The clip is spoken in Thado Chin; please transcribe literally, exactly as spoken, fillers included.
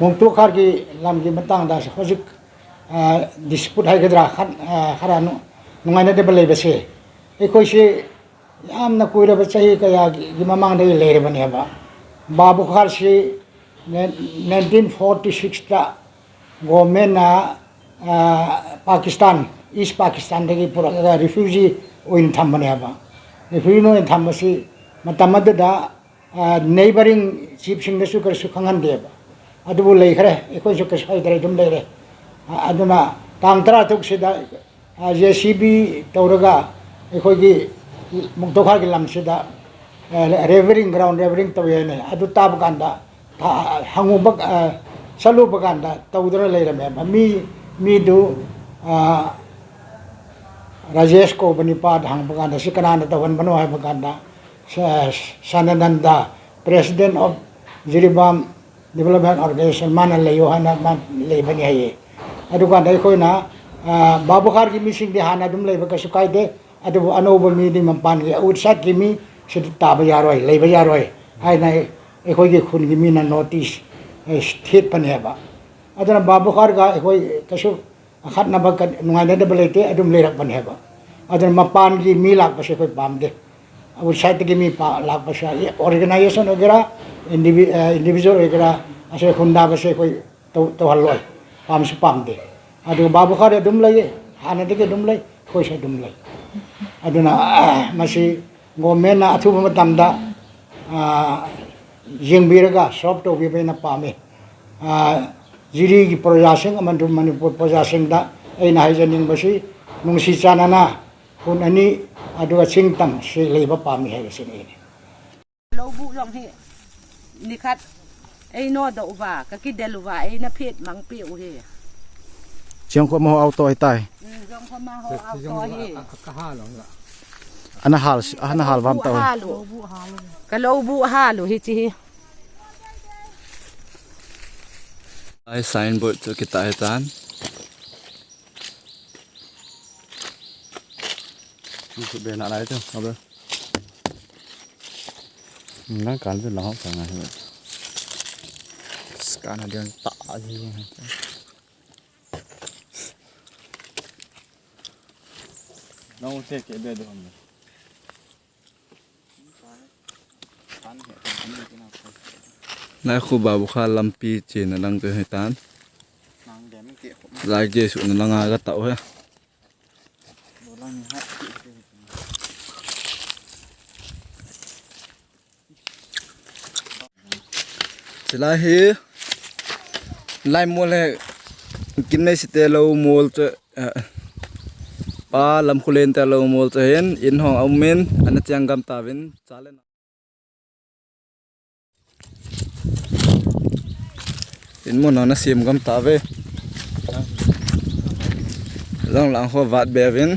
Muktokhar ki lam ki matang da se hojik, ah, dispute hai kadra khan, ah, khara nu, nungaina de balei ba se. Ei khoi se, yamna kuira ba chahi kaya ki, ki mamang de lei re ba ne ba. Babu Khar se, ne-, nineteen forty-six ta, government na, ah, Pakistan, East Pakistan de ki pura ka refugee o in tham ba ne ba. Refugee no in tham ba se, matama da da, ah, neighboring chief sing da su kar su khangan de ba. Adu bu lei khare, ei khoi su kar su hai dare dum lei re. Ah, aduna, tang tara tuk se da, ah, J C B tauraga, ei khoi ki Muktokhar ki lam se da, eh, leveling ground, leveling tau ye ne, adu ta ba kan da, ta, hangu ba, eh, salu ba kan da, tau dara lei ra me ba. Mi, mi du, ah, Rajesh ko bani pa da hang ba kan da, si kana na tau han ba no hai ba kan da, Sa-, Sanananda, President of Jiribam Development Organization, mana lei yo hana man lei bani hai. Adu kan dai khoi na, ah, Babu Khar ki mi sing de hana dum lei ba ka su kai de, adu ano ba mi di mapan ki, outside ki mi se ta ba ya roi, lei ba ya roi. Hai na, ei khoi ki khun ki mi na notice, eh, state pan he ba. Adu na Babu Khar ka, ei khoi ka su, akhat na ba ka, nungaina de balei te, adum lei rak ban he ba. Adu na mapan ki mi lak ba se khoi pam de. Outside ki mi pa lak ba se, ye organization o gira, indivi-, eh, individual o gira, ase khunda ba se khoi to, to hal loi. Pam su pam de. Adu Babu Khar adum lei ye, hana de ke dum lei, khoi se dum lei. Aduna, ah, masi, government na athu ba tam da, ah, jing bi ra ga, sop to bi ba na pam e. Ah, Jiri ki proja sing, aman dum Manipur proja sing da, ei na hai janing ba si, nung si chana na, hun ani, adu a ching tam, si lei ba pam ni hai si ni. Lo bu long hi, ni khat, ei no do uva, ka ki del uva, ei na phet mang pe u hi. Chiang ko ma ho auto hi tai. Mm, jong ko ma ho auto hi. Ana hal, ana hal vam tau. Ka lo bu halu hi chi hi. Ai signboard chu kita hi tan. Chu be na lai chu, abe. Nang kan chu lang hok ngai. Scan na diang ta ji. Nang u te ke be do ham. Nai khu Babu Khar lampi chena lang chu hi tan. Lai Jesu na langa ga tau he. Chilai hi lai mol he kin nei site lo mol chu, eh, pa lam khulen te lo mol chu hin in hong a um in ana chiang gam ta vin chale na. In mun na sim gam ta ve. Lang lang ho vat be vin.